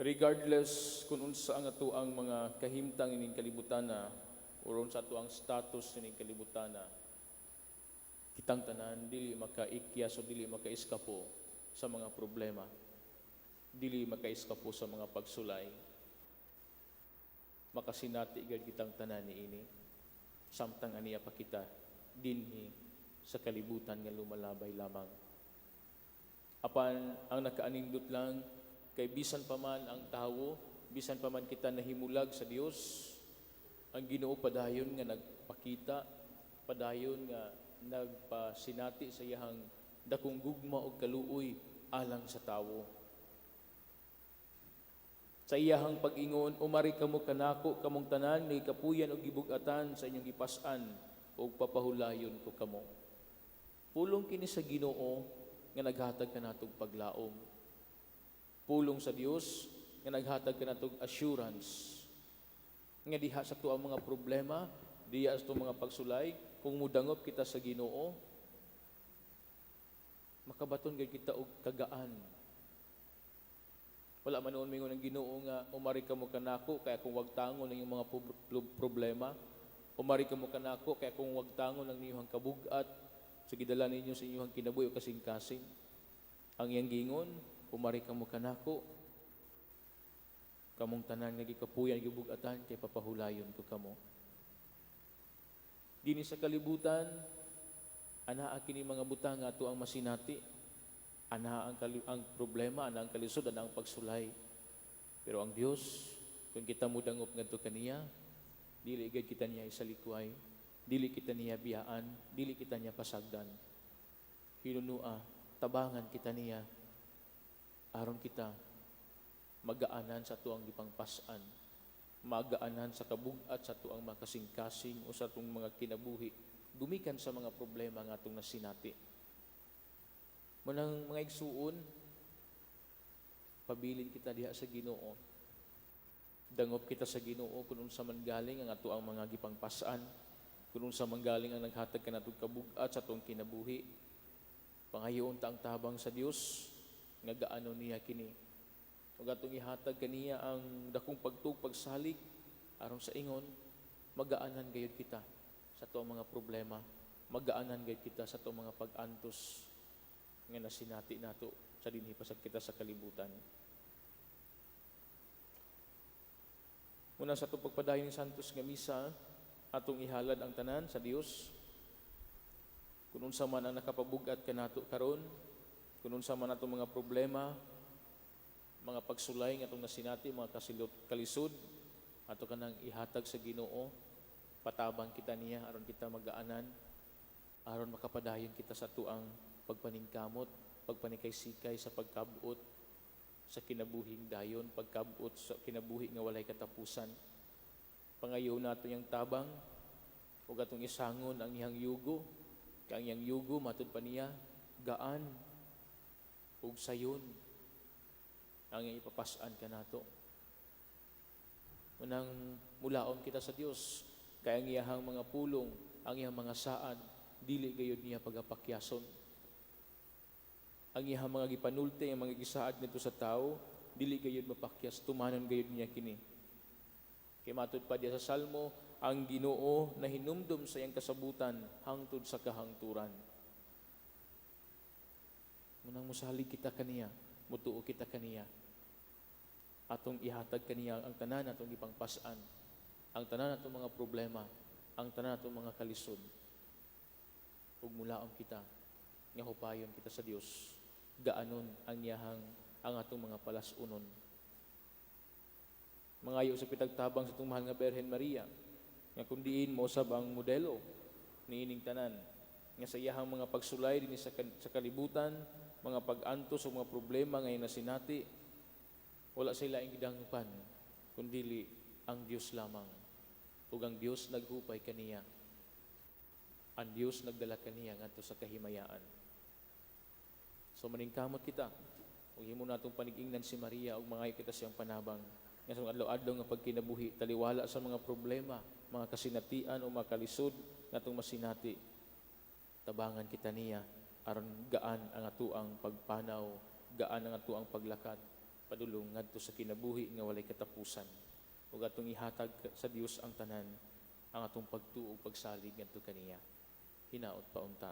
Regardless kung unsa ang atoang mga kahimtang ining kalibutana or unsa ato ang status ining kalibutana, kitang tanan dili makaikyas o dili makaiskapo sa mga problema, dili makaiskapo sa mga pagsulay. Makasinati gayud kitang tanan niini samtang aniya pa kita dinhi sa kalibutan nga lumalabay lamang. Apan ang nakaanindot lang kay bisan pa man ang tawo, bisan pa man kita nahimulag sa Dios, ang Ginoo padayon nga nagpakita, padayon nga nagpasinati sa iyahang dakong gugma og kaluoy alang sa tawo. Sa iyahang pag-ingon, "Umari kamo kanako kamong tanan nga gikapuyan og gibug-atan sa inyong gipas-an, ug papahulayon ko kamo." Pulong kini sa Ginoo nga naghatag kanatog paglaom. Pulong sa Dios nga naghatag kanatog assurance nga diha sa atuang mga problema, diha sa atong mga pagsulay, kung mudangop kita sa Ginoo, makabaton gayud kita og kagaan. Wala man nuon mingon ang Ginoo nga umari kamo kanako kay akong wagtangon ang inyong mga problema. Umari kamo kanako kay akong wagtangon ang inyong kabugat sa gidala ninyo sa inyong kinabuhi o kasing-kasing. Ang iyang gingon, "Umari kamo kanako kamong tanan nga gikapuyan, gibugatan, kay papahulayon ko kamo." Dinhi sa kalibutan, anaa kini mga butang nga ato ang masinati. Anaa ang problema, anaa ang kalisod, anaa ang pagsulay. Pero ang Dios, kung kita mudangop ngadto kaniya, dili gayud kita niya isalikway, dili kita niya biyaan, dili kita niya pasagdan. Hinunua, tabangan kita niya aron kita magaanan sa atuang gipangpas-an, magaanan sa kabugat sa atuang makasing-kasing o sa atong mga kinabuhi, gumikan sa mga problema nga atong nasinati. Munang mga igsuon, pabilin kita diha sa Ginoo. Dangop kita sa Ginoo kung unsa man galing ang atoang mga gipangpas-an, kung unsa man galing ang naghatag kanatong kabugat sa atong kinabuhi. Pangayoon ta ang tabang sa Dios nga gaano niya kini. Ug atong ihatag kaniya ang dakong pagtuo, pagsalig, aron sa ingon magaanan gayud kita sa atuang mga problema, magaanan gayud kita sa atuang mga pag-antos nga nasinati nato sa dinhi pa sa kita sa kalibutan. Muna sa atong pagpadayon ng Santos nga Misa, atong ihalad ang tanan sa Dios. Kung unsa man ang nakapabugat kanato karon, kung unsa man atong mga problema, mga pagsulay nga atong nasinati, mga kasilot, kalisod, ato kanang ihatag sa Ginoo, patabang kita niya aron kita magaanan, aron makapadayon kita sa atuang pagpaningkamot, pagpanikay-sikay sa pagkabot sa kinabuhing dayon, pagkabot sa kinabuhi nga walay katapusan. Pangayo nato iyang tabang ug atong isangon ang iyang yugo, kay ang iyang yugo, matud pa niya, gaan ug sayon ang iyang ipapas-an kanato. Munang mulaom kita sa Dios kay ang iyahang mga pulong, ang iyang mga saad, dili gayud niya pagapakyason. Ang iyahang mga gipanulti, ang mga gisaad nito sa tao, dili gayud mapakyas, tumanon gayud niya kini. Kay matud pa diya sa Salmo, ang Ginoo nahinumdum sa iyang kasabutan hangtod sa kahangturan. Munang musalig kita kaniya, mutuo kita kaniya. Atong ihatag kaniya ang tanan atong gipangpas-an, ang tanan atong mga problema, ang tanan atong mga kalisod. Ug mulaom kita nga hupayon kita sa Dios, gaanon ang iyahang ang atong mga palas-unon. Mangayo sa kitag tabang sa atong mahal nga Birhen Maria, nga kun diin mosab ang modelo niining tanan, nga sa iyahang mga pagsulay dinhi sa kalibutan, mga pag-antos o mga problema nga nasinati, wala sila laing gidangpan kundili ang Dios lamang. Ug ang Dios naghupay kaniya. Ang Dios nagdala kaniya ngadto sa kahimayaan. So maningkamot kita ug himo natong panig-ingnan si Maria ug mangayo kita siyang panabang nga sa adlaw-adlaw nga pagkinabuhi, taliwala sa mga problema, mga kasinatian o mga kalisod nga atong masinati, tabangan kita niya aron gaan ang atuang pagpanaw, gaan ang atuang paglakad. Padulong ngadto sa kinabuhi nga walay katapusan. Ug atong ihatag sa Dios ang tanan, ang atong pagtuo ug pagsalig ngadto kaniya. Hinaot pa unta.